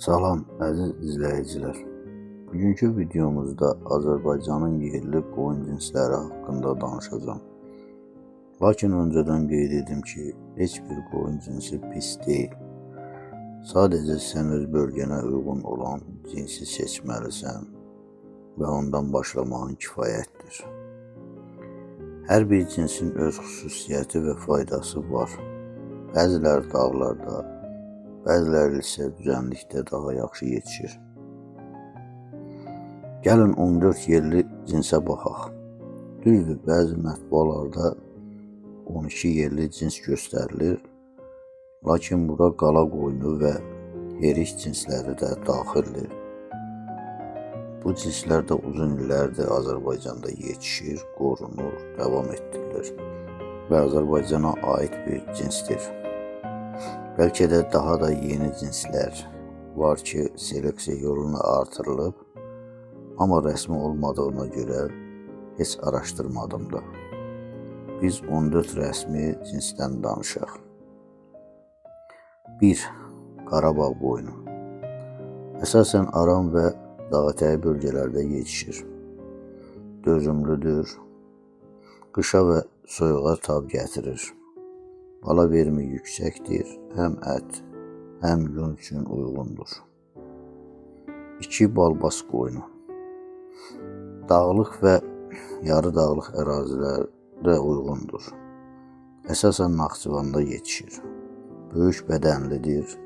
Salam əziz izləyicilər. Bugünkü videomuzda Azərbaycanın yerli qoyun cinsləri haqqında danışacağam. Lakin öncədən qeyd edim ki, heç bir qoyun cinsi pis deyil. Sadəcə sən öz bölgənə uyğun olan cinsi seçməlisən və ondan başlamağın kifayətdir. Hər bir cinsin öz xüsusiyyəti və faydası var. Bəziləri dağlarda, bəziləri isə düzənlikdə daha yaxşı yetişir. Gəlin 14 yerli cinsə baxaq. Düzdür, bəzi mətbualarda 12 yerli cins göstərilir, lakin bura qala qoyunu və herik cinsləri də daxildir. Bu cinslər də uzun illərdir Azərbaycanda yetişir, qorunur, davam etdirilir və Azərbaycana aid bir cinsdir. Bəlkə də daha da yeni cinslər var ki, seleksiya yoluna artırılıb, amma rəsmi olmadığına görə heç araşdırmadım da. Biz 14 rəsmi cinsdən danışaq. 1. Qarabağ qoyunu. Əsasən aram və dağətəyi bölgələrdə yetişir. Dözümlüdür. Qışa və soyuğa tab gətirir. Bala verimi yüksəkdir. Həm ət, həm yun üçün uyğundur. 2. Balbas qoyunu. Dağlıq və yarı dağlıq ərazilərdə uyğundur. Əsasən Naxçıvanda yetişir. Böyük bədənlidir.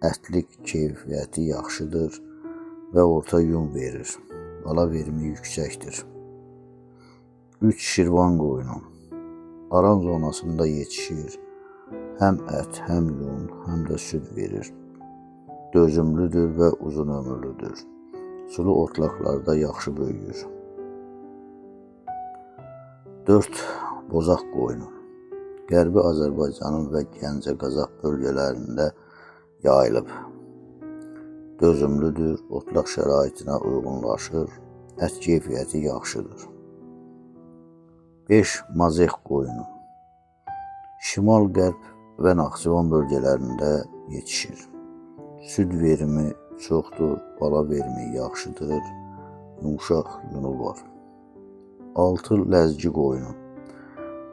Ətlik keyfiyyəti yaxşıdır və orta yun verir. Bala verimi yüksəkdir. 3. Şirvan qoyunu. Aran zonasında yetişir. Həm ət, həm yun, həm də süd verir. Dözümlüdür və uzun ömürlüdür. Sulu otlaqlarda yaxşı böyüyür. 4. Bozaq qoyunu. Qərbi Azərbaycanın və Gəncə-Qazax bölgələrində yayılıb. Dözümlüdür, otlaq şəraitinə uyğunlaşır, ət keyfiyyəti yaxşıdır. 5. Mazex qoyunu. Şimal-qərb və Naxçıvan bölgələrində yetişir. Süd verimi çoxdur, bala verimi yaxşıdır, yumşaq yunu var. 6. Ləzgi qoyunu.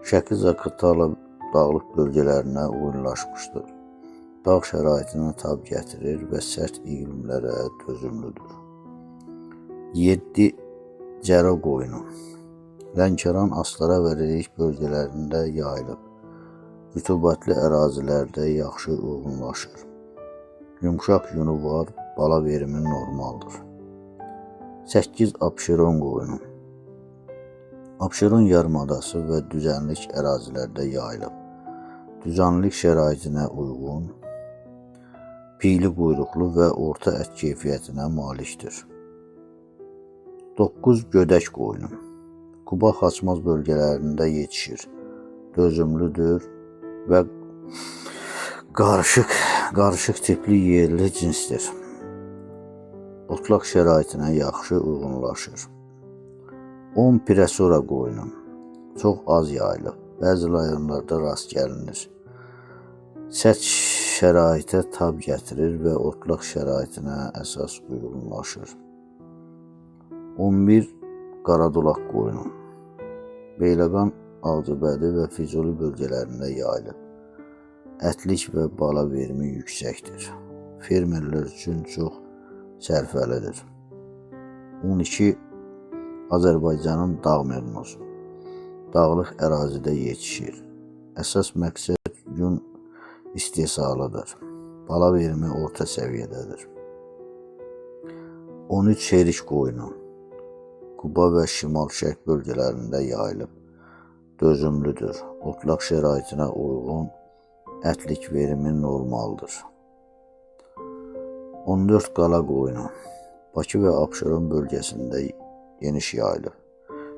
Şəki-Zaqatala dağlıq bölgələrinə uyğunlaşmışdır. Dağ şəraitinə tab gətirir və sərt iqlimlərə dözümlüdür. 7. Cəra qoyunu. Lənkəran, Astara və Reyik bölgələrində yayılıb. Rütubətli ərazilərdə yaxşı uyğunlaşır. Yumşaq yunu var, bala verimi normaldır. 8. Abşeron qoyunu. Abşeron yarımadası və düzənlik ərazilərdə yayılıb. Düzənlik şəraitinə uyğun, piyli quyruqlu və orta ət keyfiyyətinə malikdir. 9. Gödək qoyunu. Quba Xaçmaz bölgələrində yetişir. Dözümlüdür və qarışıq tipli yerli cinsdir. Otlaq şəraitinə yaxşı uyğunlaşır. 10. Pirəsora qoyunu. Çox az yayılıb. Bəzi rayonlarda rast gəlinir. Sərt şəraitə tab gətirir və otlaq şəraitinə əsas uyğunlaşır. 11. Qaradolaq qoyunu. Beyləqan, Ağcabədi və Füzuli bölgələrində yayılıb. Ətlik və bala verimi yüksəkdir. Fermerlər üçün çox sərfəlidir. 12. Azərbaycanın dağ merinosu. Dağlıq ərazidə yetişir. Əsas məqsəd yun istehsalıdır. Bala verimi orta səviyyədədir. 13. Herik qoyunu. Quba və şimal-şərq bölgələrində yayılıb. Dözümlüdür. Otlaq şəraitinə uyğun, ətlik verimi normaldır. 14. Qala qoyunu. Bakı və Abşeron bölgəsində geniş yayılıb.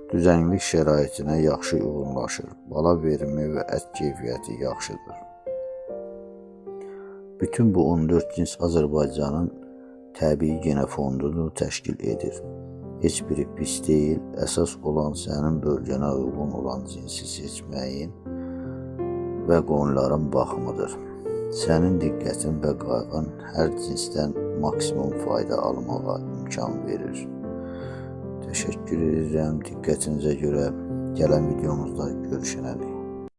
Düzənlik şəraitinə yaxşı uyğunlaşır. Bala verimi və ət keyfiyyəti yaxşıdır. Bütün bu 14 cins Azərbaycanın təbii genofondunu təşkil edir. Heç biri pis deyil. Əsas olan sənin bölgənə uyğun olan cinsi seçməyin və qoyunların baxımıdır. Sənin diqqətin və qayğın hər cinsdən maksimum fayda almağa imkan verir. Təşəkkür edirəm diqqətinizə görə. Gələn videomuzda görüşənədək.